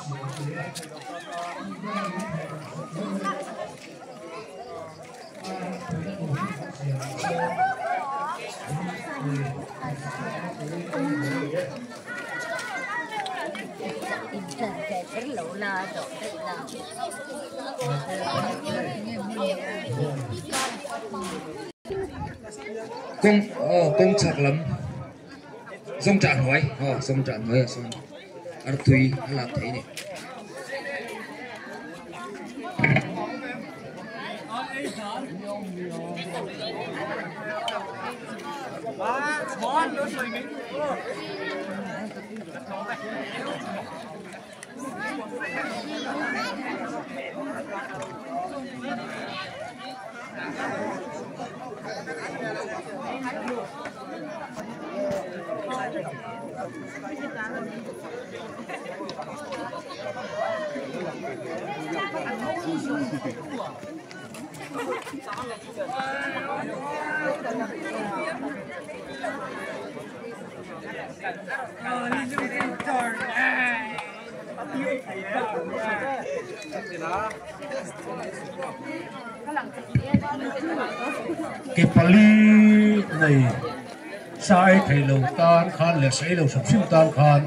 Kawng aw kawng chhak lam zawngṭah hnuai aw zawngṭah hnuai ah sawn artui a lak theih a ni. Ke pali nei sa ei thei lo tan khan leh sa ei lo hrim hrim tan khan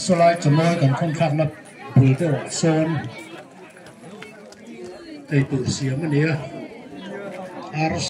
sawlai chawmawi kan khawm thlakna bul deuh ah sawn eitur siam a ni a.